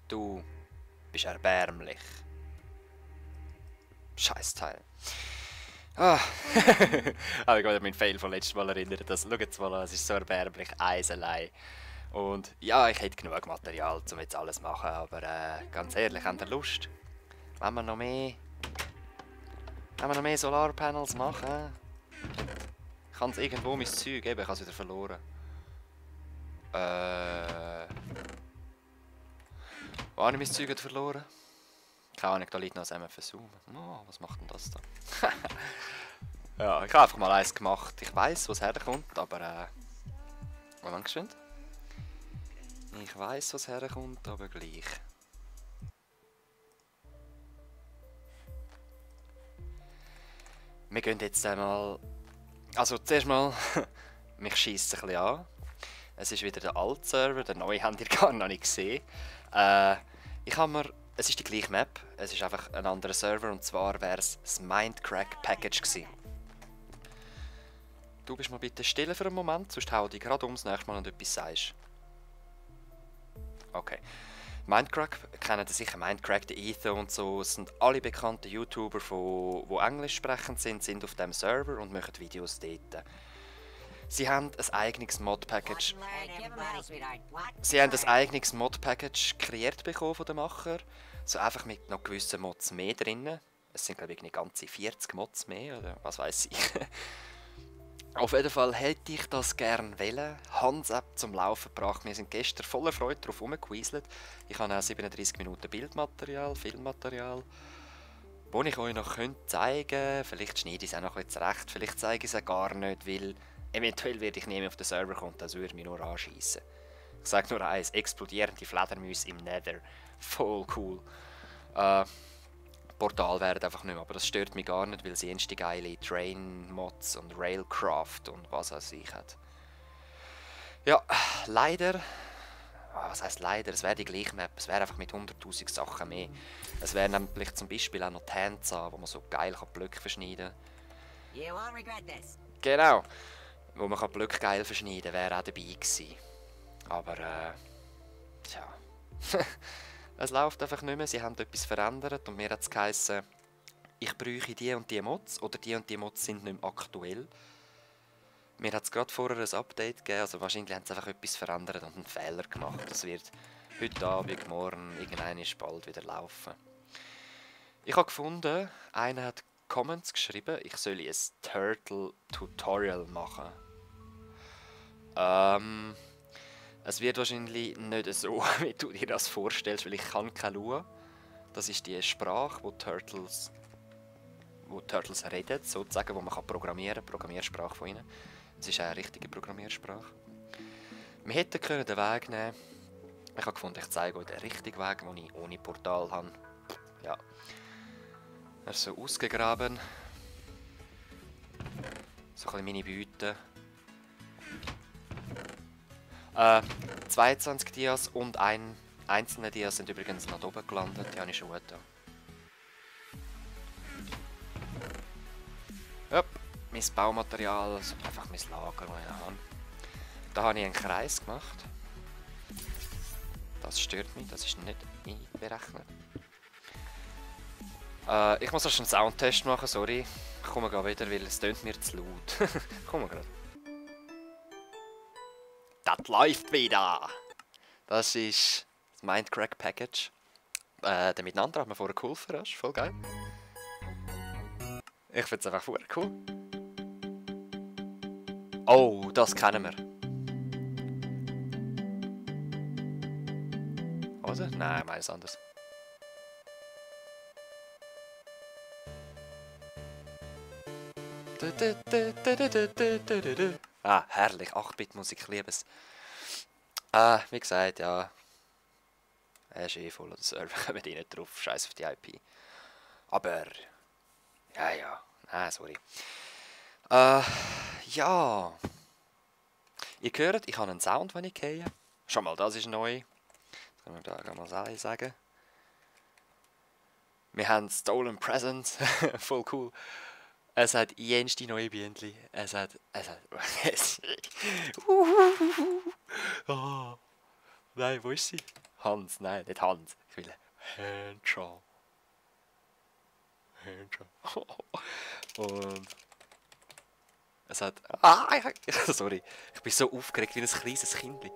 Du bist erbärmlich. Scheißteil. Ah, aber ich habe meinen Fail von letztes Mal erinnert. Schaut es mal an, es ist so erbärmlich, eins allein. Und ja, ich hätte genug Material, um jetzt alles zu machen, aber ganz ehrlich, habt ihr Lust? Wenn wir noch mehr Solarpanels machen? Ich habe irgendwo mein Zeug, eben, ich habe es wieder verloren. Wo habe ich mein Zeug wieder verloren? Keine Ahnung, da liegt noch ein MFSU. Oh, was macht denn das da? Ja, ich habe einfach mal eins gemacht. Ich weiss, wo es herkommt, aber Moment geschwind. Ich weiss, wo es herkommt, aber gleich. Wir gehen jetzt einmal. Also zuerst mal, mich scheisst es ein bisschen an. Es ist wieder der alte Server, den neuen habt ihr gar noch nicht gesehen. Es ist die gleiche Map, es ist einfach ein anderer Server und zwar wäre es das Mindcrack Package gewesen. Du bist mal bitte still für einen Moment, sonst hau dich gerade ums nächste Mal und etwas sagst. Okay. Mindcrack, kennt ihr sicher Mindcrack, der Ether und so, es sind alle bekannten YouTuber, die Englisch sprechend sind auf dem Server und machen Videos dort. Sie haben ein eigenes Mod-Package. Kreiert bekommen von den Macher. So einfach mit noch gewissen Mods mehr drinnen. Es sind glaube ich eine ganze 40 Mods mehr oder was weiß ich. Auf jeden Fall hätte ich das gerne wollen. Hans-App zum Laufen gebracht. Wir sind gestern voller Freude darauf herumgequieselt. Ich habe auch 37 Minuten Bildmaterial, Filmmaterial, das ich euch noch zeigen könnte. Vielleicht schneide ich es auch noch etwas zurecht, vielleicht zeige ich es auch gar nicht, weil eventuell werde ich nicht mehr auf den Server kommen, das würde mich nur anschießen. Ich sage nur eins, explodierende Fledermäuse im Nether. Voll cool. Portal wäre einfach nicht mehr, aber das stört mich gar nicht, weil sie die geile Train-Mods und Railcraft und was weiß ich hat. Ja, leider. Was heisst leider? Es wäre die gleiche Map, es wäre einfach mit 100'000 Sachen mehr. Es wäre nämlich zum Beispiel auch noch die Hands an, wo man so geil Blöcke verschneiden kann. Genau. Wo man Blöcke geil verschneiden kann, wäre auch dabei gewesen. Aber tja. Es läuft einfach nicht mehr, sie haben etwas verändert und mir hat es geheißen, ich bräuchte die und die Mods oder die und die Mods sind nicht mehr aktuell. Mir hat es gerade vorher ein Update gegeben, also wahrscheinlich haben sie einfach etwas verändert und einen Fehler gemacht. Das wird heute Abend, morgen, irgendwann bald wieder laufen. Ich habe gefunden, einer hat Comments geschrieben, ich soll ein Turtle-Tutorial machen. Es wird wahrscheinlich nicht so, wie du dir das vorstellst, weil ich kann keine Lua. Das ist die Sprache, wo Turtles reden, sozusagen, wo man programmieren kann, Programmiersprache von ihnen. Es ist eine richtige Programmiersprache. Wir hätten können den Weg nehmen. Ich habe gefunden, ich zeige euch den richtigen Weg, den ich ohne Portal habe. Ja. Er ist so ausgegraben. So ein bisschen meine Beute. 22 Dias und ein einzelner Dias sind übrigens nach oben gelandet, die habe ich schon da. Ja, mein Baumaterial, also einfach mein Lager, das ich habe. Da habe ich einen Kreis gemacht. Das stört mich, das ist nicht einberechnet. Ich muss erst einen Soundtest machen, sorry. Ich komme gerade wieder, weil es tönt mir zu laut. Ich komme gerade. Das läuft wieder! Das ist das Mindcrack Package. Der Miteinander hat mir vorher geholfen, das ist voll geil. Ich finde es einfach voll cool. Oh, das kennen wir. Oder? Nein, meines anders. Ah, herrlich, 8-Bit-Musik, ich liebe es. Wie gesagt, ja. Er ist eh voll, der Server kommen die nicht drauf, scheiß auf die IP. Aber, ja, nein, sorry. Ja. Ihr hört, ich habe einen Sound, wenn ich gehe. Schon mal, das ist neu. Das können wir da mal sagen. Wir haben Stolen Presents, voll cool. Es hat jenste neue Bienenli. Oh. Nein, wo ist sie? Hans, nein, nicht Hans. Ich will Handjob. Handjob. Und es hat... sorry. Ich bin so aufgeregt wie ein kleines Kindli.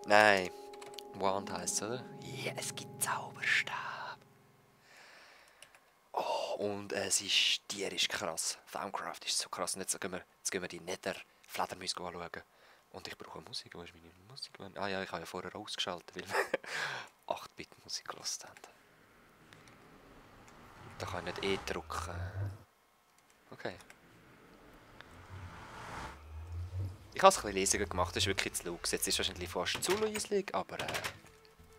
Nein. Wand heisst es, oder? Ja, es gibt Zauberstab. Oh, und es ist tierisch krass. Thaumcraft ist so krass. Und jetzt gehen wir die Nether-Fledermäuse anschauen. Und ich brauche Musik. Wo ist meine Musik? Ah ja, ich habe ja vorher ausgeschaltet, weil wir 8-Bit-Musik gehört haben. Da kann ich nicht E drücken. Okay. Ich habe es ein bisschen leisiger gemacht, das ist wirklich zu laut. Jetzt ist es wahrscheinlich fast zu leislich, aber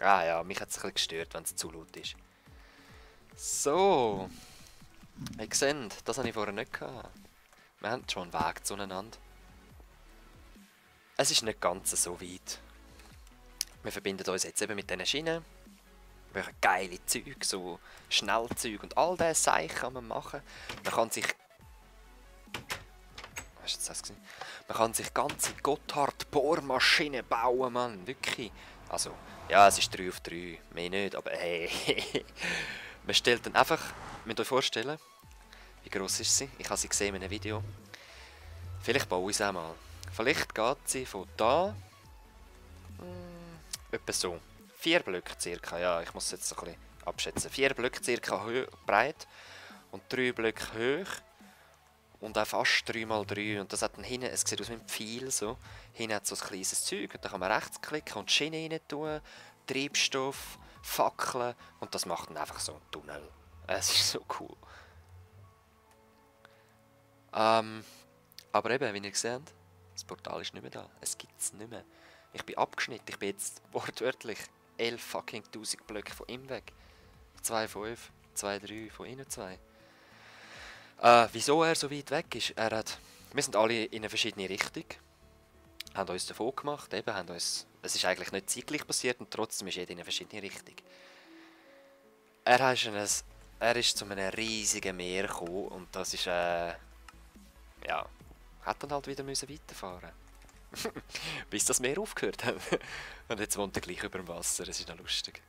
ja, mich hat es ein bisschen gestört, wenn es zu laut ist. So. Ihr seht, das habe ich vorher nicht gehabt. Wir haben schon einen Weg zueinander. Es ist nicht ganz so weit. Wir verbinden uns jetzt eben mit diesen Schienen. Wir haben geile Zeug, so Schnellzeug und all diese Sachen kann man machen. Man kann sich... Was war das? Man kann sich ganze Gotthard-Bohrmaschinen bauen, Mann. Wirklich. Also, ja, es ist 3 auf 3. Mehr nicht, aber hey. Man stellt dann einfach... Ihr müsst euch vorstellen, wie gross ist sie? Ich habe sie gesehen in einem Video. Vielleicht baue ich sie auch mal. Vielleicht geht sie von da... etwa so. 4 Blöcke circa. Ja, ich muss es jetzt so ein bisschen abschätzen. 4 Blöcke circa breit und 3 Blöcke hoch. Und auch fast 3×3. Und das hat dann hinten, es sieht aus wie ein Pfeil so. Hinten hat so ein kleines Zeug. Und da kann man rechts klicken und die Schiene rein tun. Treibstoff, Fackeln. Und das macht dann einfach so einen Tunnel. Es ist so cool. Aber eben, wie ihr seht, das Portal ist nicht mehr da. Es gibt es nicht mehr. Ich bin abgeschnitten. Ich bin jetzt wortwörtlich 11.000 Blöcke von ihm weg. 2,5, 2,3 von innen 2. Wieso er so weit weg ist? Wir sind alle in eine verschiedene Richtung. Haben uns davon gemacht. Eben, es ist eigentlich nicht zeitgleich passiert und trotzdem ist jeder in eine verschiedene Richtung. Er ist zu einem riesigen Meer gekommen und das ist, ja, hat dann halt wieder weiterfahren bis das Meer aufgehört hat. Und jetzt wohnt er gleich über dem Wasser, es ist noch lustig.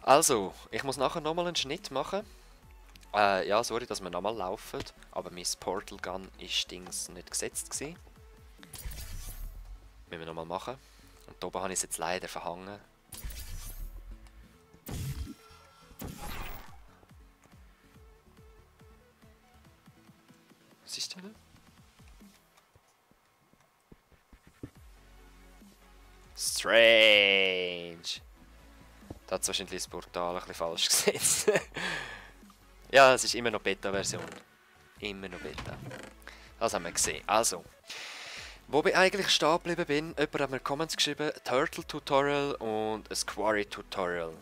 Also, ich muss nachher nochmal einen Schnitt machen. Ja, sorry, dass wir nochmal laufen, aber mein Portal Gun ist nicht gesetzt gewesen. Müssen wir nochmal machen. Und hier oben habe ich es jetzt leider verhangen. Was ist denn? Strange! Da hat wahrscheinlich das Portal ein bisschen falsch gesetzt. Ja, es ist immer noch Beta-Version. Immer noch Beta. Das haben wir gesehen. Also, wo ich eigentlich stehen geblieben bin, jemand hat mir Comments geschrieben, Turtle Tutorial und ein Quarry Tutorial.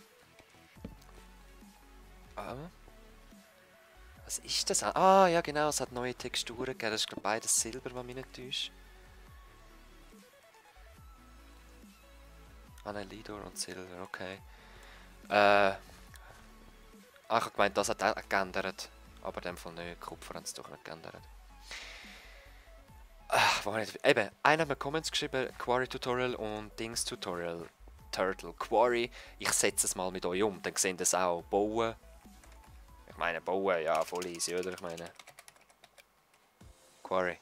Was ist das? Ah, ja genau, es hat neue Texturen gegeben. Das ist glaube ich beides Silber, was mich nicht täuscht. Lidor und Silber, okay. Ich habe gemeint, das hat auch geändert. Aber in dem Fall nicht. Kupfer haben sie doch nicht geändert. Eben, einer hat mir Comments geschrieben, Quarry Tutorial und Dings Tutorial. Turtle Quarry. Ich setze es mal mit euch um, dann sehen das auch. Bauen. Ich meine, bauen, ja, voll easy, oder? Ich meine. Quarry.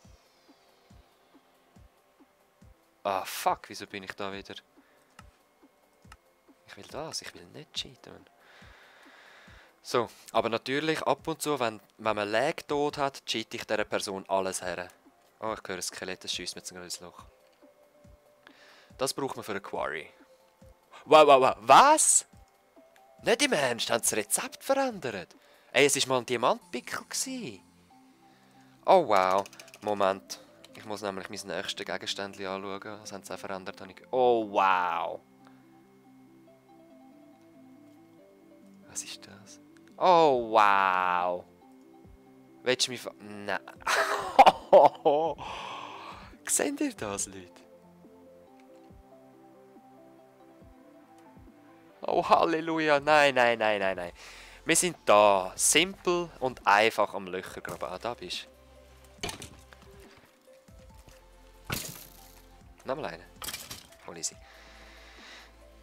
Ah, fuck, wieso bin ich da wieder? Ich will das, ich will nicht cheaten. So, aber natürlich ab und zu, wenn man Lag tot hat, cheat ich dieser Person alles her. Oh, ich höre ein Skelett, das schiesst mir jetzt gerade ins Loch. Das braucht man für eine Quarry. Wow, was? Nicht im Ernst, haben sie das Rezept verändert? Ey, es war mal ein Diamantpickel. Oh wow, Moment. Ich muss nämlich mein nächstes Gegenständchen anschauen. Was haben sie auch verändert? Oh wow. Was ist das? Oh wow. Willst du mich nein. Seht ihr das, Leute? Oh Halleluja. Nein. Wir sind da. Simpel und einfach am Löcher graben. Ah, da bist du. Nochmal einen. Voll easy.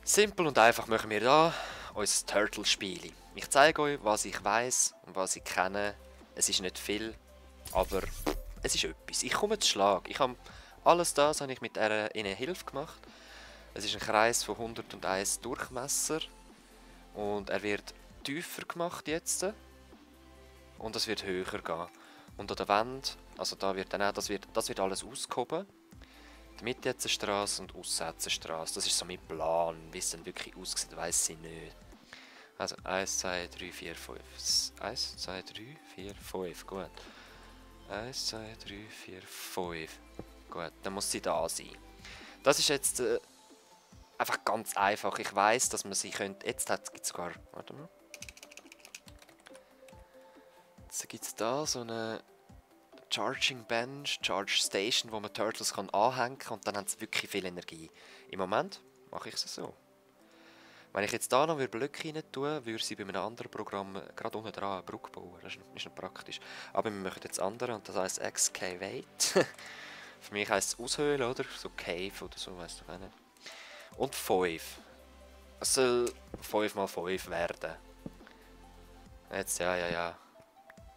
Simpel und einfach machen wir da unser Turtle-Spiel. Ich zeige euch, was ich weiß und was ich kenne. Es ist nicht viel, aber es ist etwas. Ich komme zu Schlag. Ich habe alles das habe ich mit einer Hilfe gemacht. Es ist ein Kreis von 101 Durchmesser und er wird tiefer gemacht jetzt und es wird höher gehen. Und an der Wand, also da wird dann auch, das wird alles ausgehoben. Die Mitte jetzt eine Straße und aussen eine Straße. Das ist so mein Plan. Wie es dann wirklich aussieht, weiss ich nicht. Also 1, 2, 3, 4, 5. 1, 2, 3, 4, 5. Gut. 1, 2, 3, 4, 5. Gut, dann muss sie da sein. Das ist jetzt einfach ganz einfach. Ich weiss, dass man sie könnte. Jetzt gibt es sogar. Warte mal. Jetzt gibt es da so eine Charging Bench, Charge Station, wo man Turtles kann anhängen kann und dann haben sie wirklich viel Energie. Im Moment mache ich es so. Wenn ich jetzt da noch Blöcke rein tue, würde sie bei einem anderen Programm gerade unten dran eine Brücke bauen. Das ist nicht praktisch. Aber wir machen jetzt andere und das heisst Excavate. Für mich heisst es aushöhlen, oder? So Cave oder so, weißt du nicht. Und 5. Es soll 5 mal 5 werden. Jetzt, ja.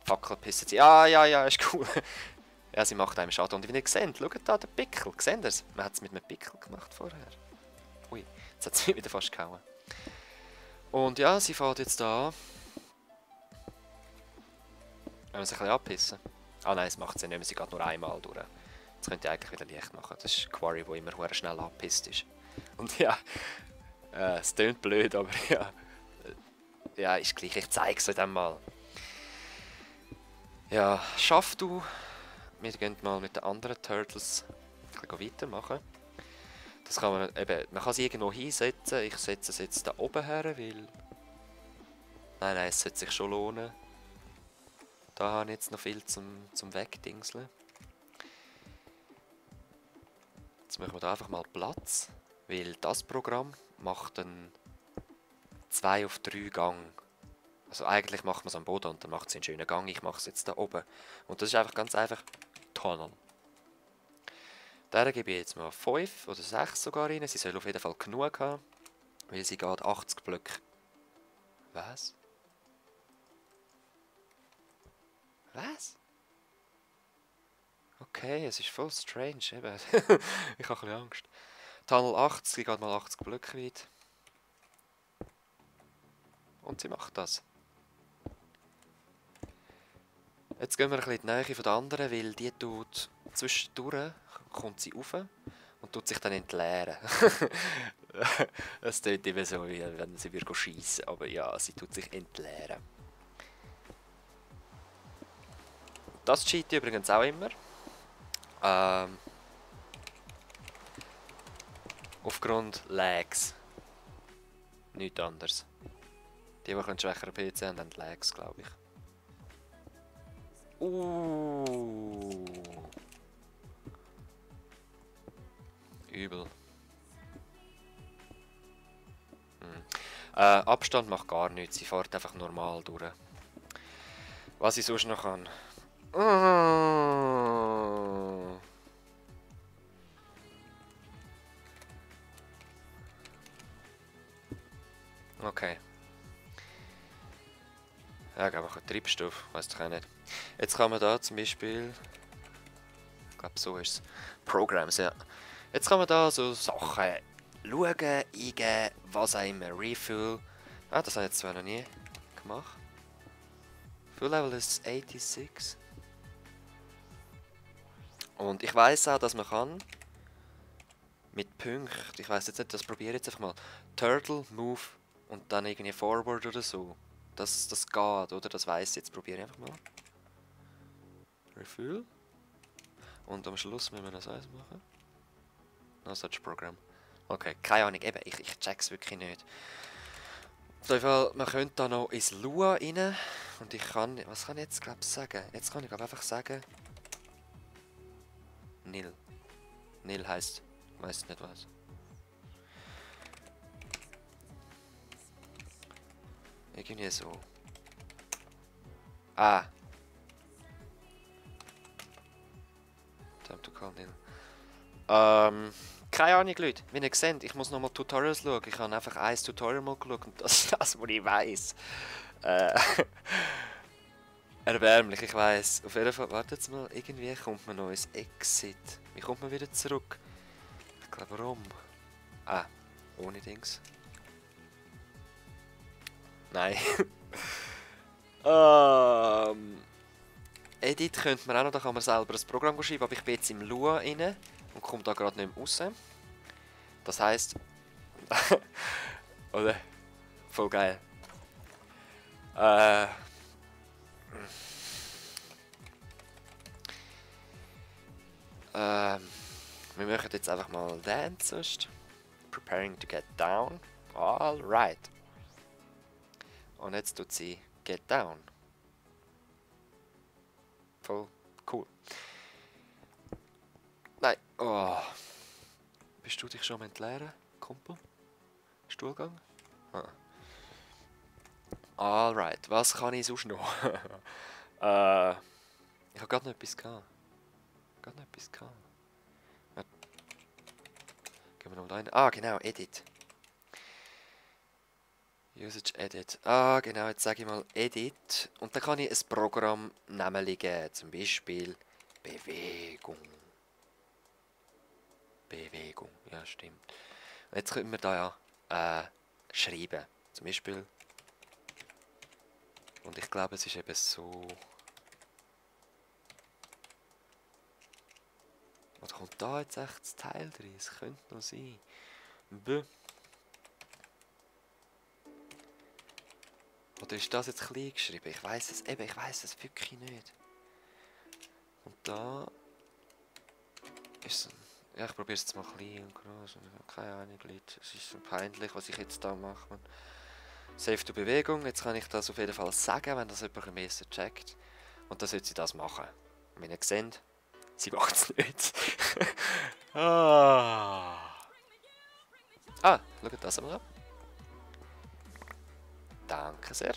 Fackel pissen sie. Ja, ist cool. Ja, sie macht einem Schaden. Und wie ihr seht, schaut da den Pickel. Seht ihr es? Man hat es mit einem Pickel gemacht vorher. Ui, jetzt hat sie mich wieder fast gehauen. Und ja, sie fährt jetzt da an. Wenn wir sie ein bisschen abpissen. Ah nein, das macht sie nicht, sie geht nur einmal durch. Jetzt könnt ihr eigentlich wieder Licht machen. Das ist Quarry, der immer schnell abpisst ist. Und ja, es klingt blöd, aber ja. Ja, ist gleich, ich zeige es euch dann mal. Ja, schaff du. Wir gehen mal mit den anderen Turtles weitermachen. Das kann man eben, man kann sie irgendwo hinsetzen. Ich setze es jetzt da oben her, weil... Nein, es sollte sich schon lohnen. Da habe ich jetzt noch viel zum Wegdingseln. Jetzt machen wir da einfach mal Platz, weil das Programm macht einen 2 auf 3 Gang. Also eigentlich macht man es am Boden und dann macht es einen schönen Gang. Ich mache es jetzt da oben. Und das ist einfach ganz einfach Tunnel. Der gebe ich jetzt mal 5 oder 6 sogar rein. Sie soll auf jeden Fall genug haben, weil sie geht 80 Blöcke. Was? Was? Okay, es ist voll strange. Eben. Ich habe ein bisschen Angst. Tunnel 80, sie geht mal 80 Blöcke weit. Und sie macht das. Jetzt gehen wir ein bisschen in die Nähe von der anderen, weil die tut zwischendurch kommt sie rauf und tut sich dann entleeren. Es tut eben so, wie wenn sie wieder schiessen, aber ja, sie tut sich entleeren. Das cheat übrigens auch immer. Aufgrund Lags. Nichts anderes. Die einen schwächeren PC haben, haben Lags, glaube ich. Übel. Abstand macht gar nichts, sie fährt einfach normal durch. Was ich sonst noch kann. Okay. Ja, geben wir Treibstoff, weiss ich auch nicht. Jetzt kann man da zum Beispiel... Ich glaube, so ist es. Programs, ja. Jetzt kann man da so Sachen schauen, eingeben, was auch immer. Refill. Ah, das habe ich jetzt zwar noch nie gemacht. Full Level ist 86. Und ich weiss auch, dass man kann mit Punkten, ich weiss jetzt nicht, das probiere ich jetzt einfach mal. Turtle, Move und dann irgendwie Forward oder so. Das geht, oder? Das weiss ich. Jetzt probiere ich einfach mal. Refill. Und am Schluss müssen wir das eins machen. No such program. Okay, keine Ahnung, eben, ich check's wirklich nicht. Auf jeden Fall, man könnte da noch ins Lua rein. Und ich kann, was kann ich jetzt glaube sagen? Jetzt kann ich glaube einfach sagen... Nil. Nil heisst, ich weiss nicht was. Irgendwie so. Ah. Time to call Nil. Keine Ahnung, Leute. Wie ihr seht, ich muss nochmal Tutorials schauen. Ich habe einfach ein Tutorial mal geschaut und das ist das, was ich weiss. Erbärmlich, ich weiss. Auf jeden Fall, wartet mal, irgendwie kommt man noch ins Exit. Wie kommt man wieder zurück? Ich glaube, warum? Ah, ohne Dings. Nein. Edit könnte man auch noch, da kann man selber ein Programm schreiben, aber ich bin jetzt im Lua rein und komme da gerade nicht mehr raus. Das heisst... Oder? Voll geil. Wir machen jetzt einfach mal Dance sonst. Preparing to get down. Alright. Und jetzt tut sie Get Down. Voll cool. Nein. Oh. Bist du dich schon am Entleeren, Kumpel? Stuhlgang? Ah. Alright. Was kann ich sonst noch? Ich habe gerade noch etwas gehabt. Ja. Gehen wir noch rein. Ah, genau, Edit. Usage Edit. Ah, genau, jetzt sage ich mal Edit. Und dann kann ich ein Programm nehmen, zum Beispiel Bewegung. Bewegung, ja stimmt. Und jetzt können wir da ja schreiben. Zum Beispiel. Und ich glaube, es ist eben so. Oder kommt da jetzt echt das Teil drin? Es könnte noch sein. B. Oder ist das jetzt klein geschrieben? Ich weiß es eben, ich weiß es wirklich nicht. Und da ist es. Ja, ich probiere es jetzt mal klein und groß. Keine Ahnung, Leute. Es ist so peinlich, was ich jetzt da mache. Save to Bewegung. Jetzt kann ich das auf jeden Fall sagen, wenn das jemand am ehesten checkt. Und dann sollte sie das machen. Und wenn ihr seht, sie macht es nicht. Schaut das mal an. Danke sehr.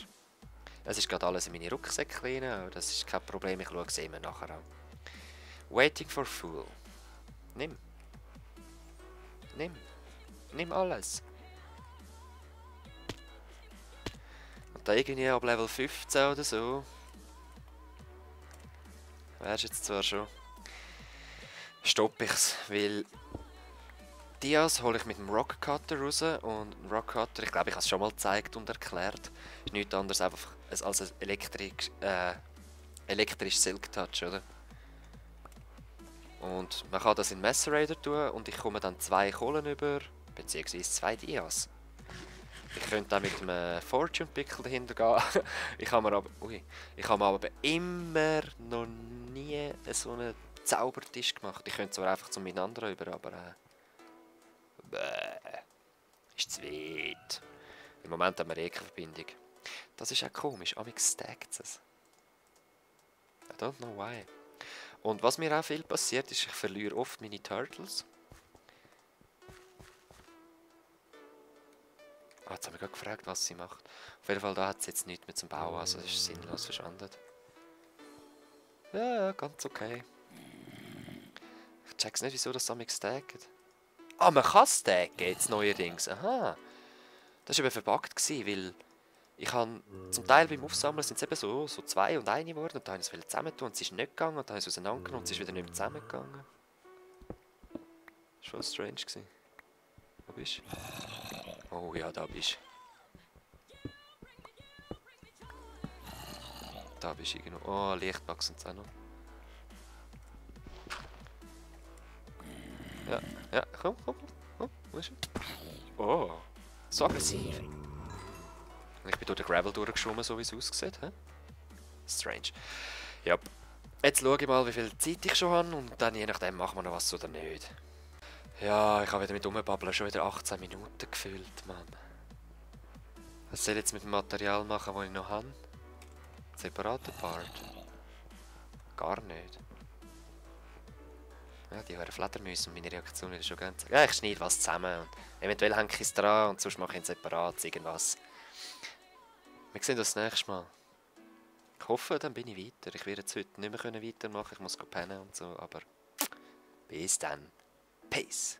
Es ist gerade alles in meine Rucksäcke rein, aber das ist kein Problem, ich schaue es immer nachher an. Waiting for Fool. Nimm. Nimm alles. Und da irgendwie ab Level 15 oder so. Wärst jetzt zwar schon. Stopp ich's, weil Dias hole ich mit dem Rock Cutter raus und ein Rock Cutter, ich glaube ich habe es schon mal gezeigt und erklärt, ist nichts anderes einfach als ein elektrisch Silk Touch, oder? Und man kann das in Macerator tun und ich komme dann 2 Kohlen über, beziehungsweise 2 Dias. Ich könnte auch mit einem Fortune Pickle dahinter gehen. Ich habe mir aber immer noch nie so einen Zaubertisch gemacht. Ich könnte zwar einfach zu meinen anderen über, aber ist zu weit. Im Moment haben wir eh keine Verbindung. Das ist auch komisch, amix stackt es. I don't know why. Und was mir auch viel passiert, ist, ich verliere oft meine Turtles. Ah, jetzt haben wir gerade gefragt, was sie macht. Auf jeden Fall, da hat sie jetzt nichts mehr zum Bauen, also es ist sinnlos verschwunden. Ja, ganz okay. Ich check's nicht, wieso das amix stackt. Ah, man kann stacken jetzt neuerdings. Aha. Das war eben verbuggt, weil ich habe zum Teil beim Aufsammeln sind es eben so 2 und 1 geworden und da habe ich es zusammentun und es ist nicht gegangen und dann habe ich es auseinandergenommen und es ist wieder nicht mehr zusammengegangen. Das war schon strange gewesen. Wo bist du? Oh ja, da bist du. Da bist du irgendwo. Oh, Lichtbox sind es auch noch. Ja, komm. Wo ist er? Oh, so aggressiv. Ich bin durch den Gravel durchgeschwommen, so wie es aussieht. He? Strange. Ja. Jetzt schaue ich mal, wie viel Zeit ich schon habe und dann je nachdem machen wir noch was oder nicht. Ja, ich habe wieder mit rumbabbeln schon wieder 18 Minuten gefüllt, Mann. Was soll ich jetzt mit dem Material machen, das ich noch habe? Separater Part? Gar nicht. Ja, die hören Fledermäuse und meine Reaktion ist schon ganz... Ja, ich schneide was zusammen und eventuell hänge ich es dran und sonst mache ich ein separates irgendwas. Wir sehen uns das nächste Mal. Ich hoffe, dann bin ich weiter. Ich werde jetzt heute nicht mehr weitermachen, ich muss pennen und so, aber bis dann. Peace.